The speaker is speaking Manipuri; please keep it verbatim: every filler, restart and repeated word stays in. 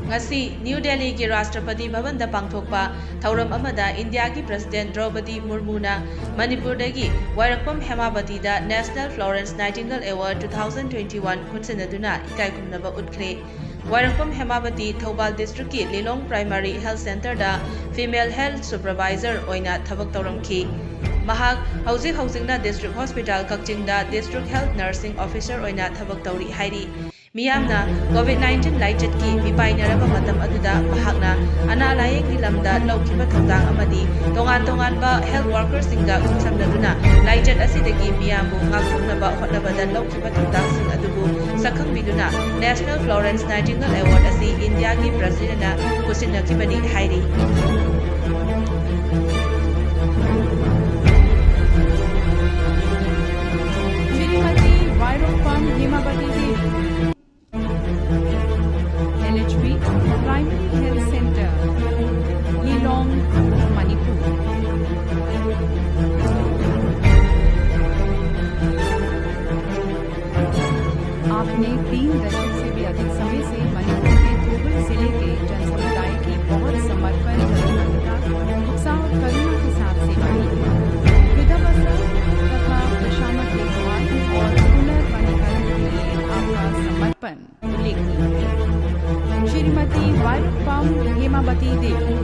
ꯉꯁꯤ ꯅ꯭ꯌꯨ ꯗꯦꯜꯂꯤꯒꯤ ꯔꯥꯁꯇ꯭ꯔꯄꯇꯤ ꯚꯕꯟꯗ ꯄꯥꯡꯊꯣꯛꯄ ꯊꯧꯔꯝ ꯑꯃꯗ ꯏꯟꯗꯤꯌꯥꯒꯤ ꯄ꯭ꯔꯁꯤꯗꯦꯟꯠ ꯗ꯭ꯔꯧꯄꯗꯤ ꯃꯨꯔꯃꯨꯅ ꯃꯅꯤꯄꯨꯔꯗꯒꯤ ꯋꯥꯏꯔꯛꯄꯝ ꯍꯦꯃꯥꯕꯇꯤꯗ National Florence Nightingale Award two thousand twenty one ꯈꯨꯠꯁꯤꯟꯅꯗꯨꯅ ꯏꯀꯥꯏ ꯈꯨꯝꯅꯕ ꯎꯠꯈ꯭ꯔꯦ꯫ ꯋꯥꯏꯔꯛꯄꯝ ꯍꯦꯃꯥꯕꯇꯤ ꯊꯧꯕꯥꯜ ꯗꯤꯁꯇ꯭ꯔꯤꯛꯀꯤ ꯂꯤꯂꯣꯡ ꯄ꯭ꯔꯥꯏꯃꯥꯔꯤ ꯍꯦꯜꯊ ꯁꯦꯟꯇꯔꯗ ꯐꯤꯃꯦꯜ ꯍꯦꯜꯊ ꯁꯨꯄꯔꯚꯥꯏꯖꯔ ꯑꯣꯏꯅ ꯊꯕꯛ ꯇꯧꯔꯝꯈꯤ꯫ ꯃꯍꯥꯛ ꯍꯧꯖꯤꯛ ꯍꯧꯖꯤꯛꯅ ꯗꯤꯁꯇ꯭ꯔꯤꯛ ꯍꯣꯁꯄꯤꯇꯥꯜ ꯀꯛꯆꯤꯡꯗ ꯗꯤꯁꯇ꯭ꯔꯤꯛ ꯍꯦꯜꯊ ꯅꯔꯁꯤꯡ ꯑꯣꯐꯤꯁꯔ ꯑꯣꯏꯅ ꯊꯕꯛ ꯇꯧꯔꯤ ꯍꯥꯏꯔꯤ꯫ ꯃꯤꯌꯥꯝꯅ ꯀꯣꯚꯤꯗ ꯅꯥꯏꯟꯇꯤꯟ ꯂꯥꯏꯆꯠꯀꯤ ꯃꯤꯄꯥꯏꯅꯔꯕ ꯃꯇꯝ ꯑꯗꯨꯗ ꯃꯍꯥꯛꯅ ꯑꯅꯥ ꯂꯥꯌꯦꯡꯒꯤ ꯂꯝꯗ ꯂꯧꯈꯤꯕ ꯊꯧꯗꯥꯡ ꯑꯃꯗꯤ ꯇꯣꯉꯥꯟ ꯇꯣꯉꯥꯟꯕ ꯍꯦꯜꯊ ꯋꯥꯔꯀꯔꯁꯤꯡꯒ ꯈꯨꯠꯁꯝꯅꯗꯨꯅ ꯂꯥꯏꯆꯠ ꯑꯁꯤꯗꯒꯤ ꯃꯤꯌꯥꯝꯕꯨ ꯉꯥꯛꯊꯣꯛꯅꯕ ꯍꯣꯠꯅꯕꯗ ꯂꯧꯈꯤꯕ ꯊꯧꯗꯥꯡꯁꯤꯡ ꯑꯗꯨꯕꯨ ꯁꯛꯈꯪꯕꯤꯗꯨꯅ National Florence Nightingale Award ꯑꯁꯤ ꯏꯟꯗꯤꯌꯥꯒꯤ ꯄ꯭ꯔꯁꯤꯗꯦꯟꯠꯅ ꯈꯨꯠꯁꯤꯟꯅꯈꯤꯕꯅꯤ ꯍꯥꯏꯔꯤ꯫ Shrimati Wairokpam Hemavati Devi, L H B, primary health centre, Lilong, Manipur. आपने तीन दशक से भी अधिक समय से मणिपुर के थोबल जिले के जनसमुदाय की बहुत समर्पण, प्रतिबद्धता, उत्साह और करुणा के साथ सेवा की। वृद्धावस्था तथा विषामक देखभाल और पुनर्वनीकरण के लिए आपका समर्पण उल्लेखनीय है। श्रीमती वायरुप्पम हेमावती देवी,